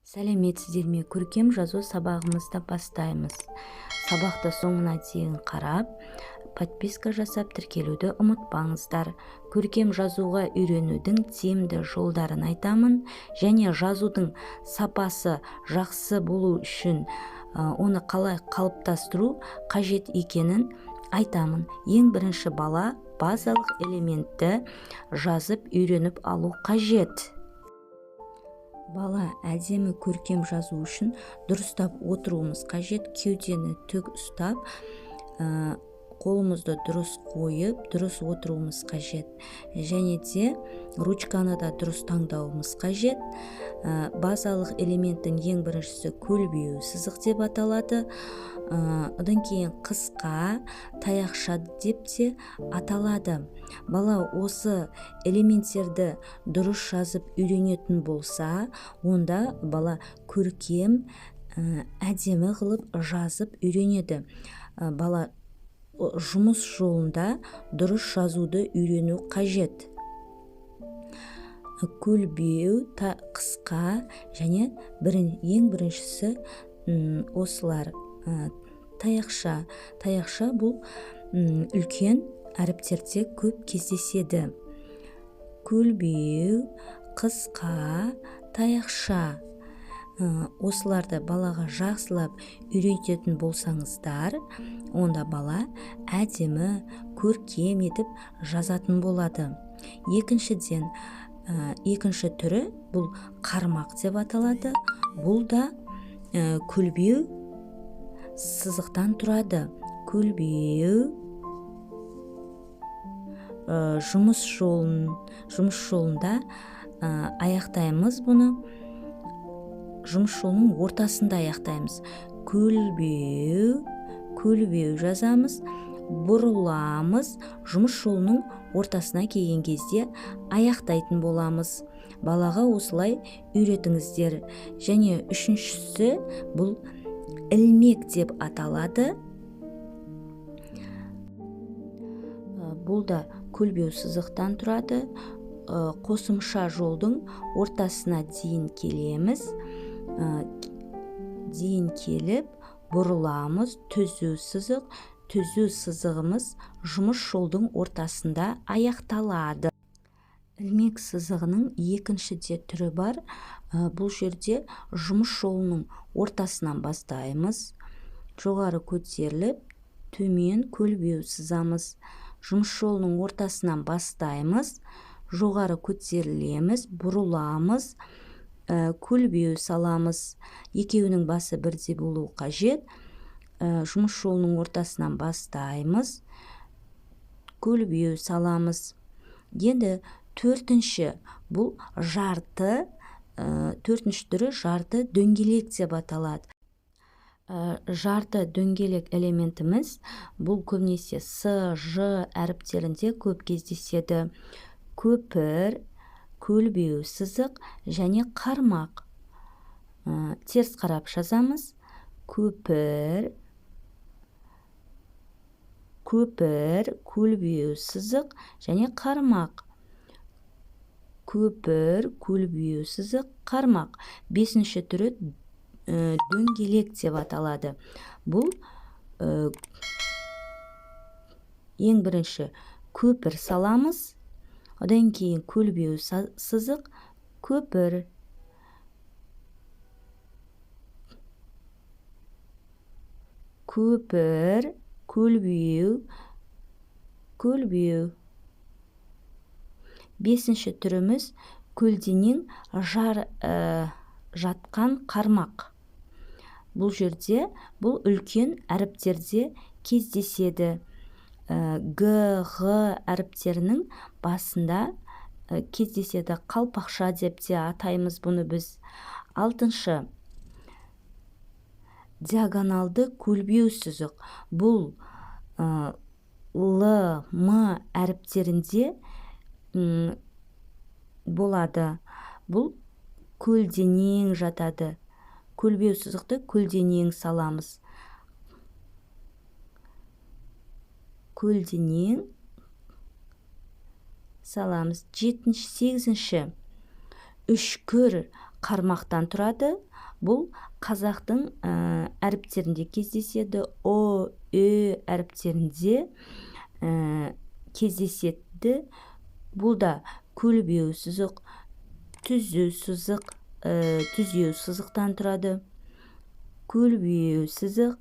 Сәлеметсіздер ме? Көркем жазу сабағымызды бастаймыз. Сабақты соңына дейін қарап, подписка жасап тіркелуді ұмытпаңыздар. Көркем жазуға үйренудің тиімді жолдарын айтамын және жазудың сапасы жақсы болу үшін оны қалай қалыптастыру қажет екенін айтамын. Ең бірінші бала базалық элементті жазып үйреніп алу қажет. Бала әдемі көркем жазу үшін дұрыстап отыруымыз қажет. Кеудені тік ұстап, қолымызды дұрыс қойып, дұрыс отыруымыз қажет. Және де ручканы да дұрыс таңдауымыз қажет. Базалық элементтің ең біріншісі көлбеу сызық деп аталады. Одан кейін қысқа таяқша деп те аталады. Бала осы элементтерді дұрыс жазып үйренетін болса, онда бала көркем, әдемі қылып жазып үйренеді. Бала жұмыс жолында дұрыс жазуды үйрену қажет. Көлбеу, қысқа және ең біріншісі, осылар. Таяқша. Таяқша бұл, үлкен әріптерде көп кездеседі. Көлбеу, қысқа, таяқша. Осыларды балаға жақсылап үйрететін болсаңыздар, онда бала әдемі, көркем етіп жазатын болады. Екіншіден, екінші түрі бұл қармақ деп аталады. Бұл да, көлбеу сызықтан тұрады. Көлбеу, жұмыс жолында, аяқтаймыз бұны. Жұмыс жолының ортасында аяқтаймыз. Көлбеу, көлбеу жазамыз, бұрыламыз, жұмыс жолының ортасына келген кезде аяқтайтын боламыз. Балаға осылай үйретіңіздер. Және үшіншісі бұл ілмек деп аталады. Бұл да көлбеу сызықтан тұрады. Қосымша жолдың ортасына дейін келеміз. Дейін келіп бұрыламыз, түзу сызық. Түзу сызығымыз жұмыс жолдың ортасында аяқталады. Ілмек сызығының екінші де түрі бар. Бұл жерде жұмыс жолының ортасынан бастаймыз. Жоғары көтеріліп, төмен көлбеу сызамыз. Жұмыс жолының ортасынан бастаймыз. Жоғары көтерілеміз, бұрыламыз, көлбеу саламыз. Екеуінің басы бірдей болуы қажет. Жұмыс жолының ортасынан бастаймыз, көлбеу саламыз. Енді төртінші, бұл жарты, төртінші түрі жарты дөңгелек деп аталады. Жарты дөңгелек элементіміз бұл көбінесе С, Ж әріптерінде көп кездеседі. Көпір, көлбеу сызық және қармақ. Теріс қарап жазамыз. Көпір, көпір, көлбеу сызық және қармақ. Көпір, көлбеу сызық, қармақ. Бесінші түрі, дөңгелек деп аталады. Бұл, ең бірінші көпір саламыз, одан кейін көлбеу сызық, көпір. Көпір, көлбеу, көлбеу. Бесінші түріміз көлденең жатқан қармақ. Бұл жерде бұл үлкен әріптерде кездеседі. Г, Ғ әріптерінің басында, кездеседі. Қалпақша деп те атаймыз бұны біз. Алтыншы, диагоналды көлбеу сызық. Бұл, Л, М әріптерінде, болады. Бұл көлденең жатады. Көлбеу сызықты көлденең саламыз. Көлденең саламыз. Жетінші, сегізінші, үшкір Қармақтан тұрады. Бұл қазақтың әріптерінде кездеседі. О, Ö әріптерінде кездеседі. Бұл да көлбеу сызық, түзу сызық, түзеу сызықтан тұрады. Көлбеу сызық.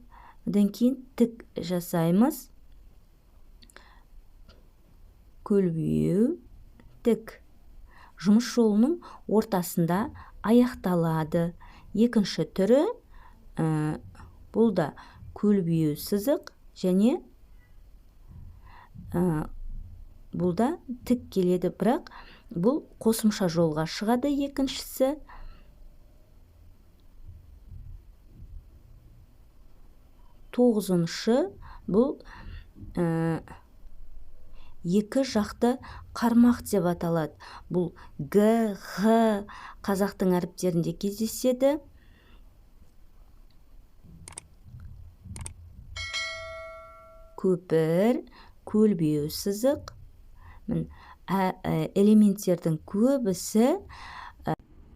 Одан кейін тік жасаймыз. Көлбеу, тік. Жұмыс жолының ортасында аяқталады. Екінші түрі, бұл да көлбеу сызық және бұл да тік келеді, бірақ бұл қосымша жолға шығады екіншісі. Тоғызыншы бұл екі жақты қармақ деп аталады. Бұл Г, Х қазақтың әріптерінде кездеседі. Көпір, көлбеу сызық. Элементтердің көбісі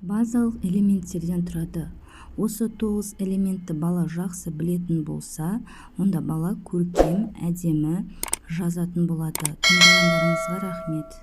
базалық элементтерден тұрады. Осы 9 элементті бала жақсы білетін болса, онда бала көркем, әдемі жазатын болады. Тыңдағандарыңызға рахмет.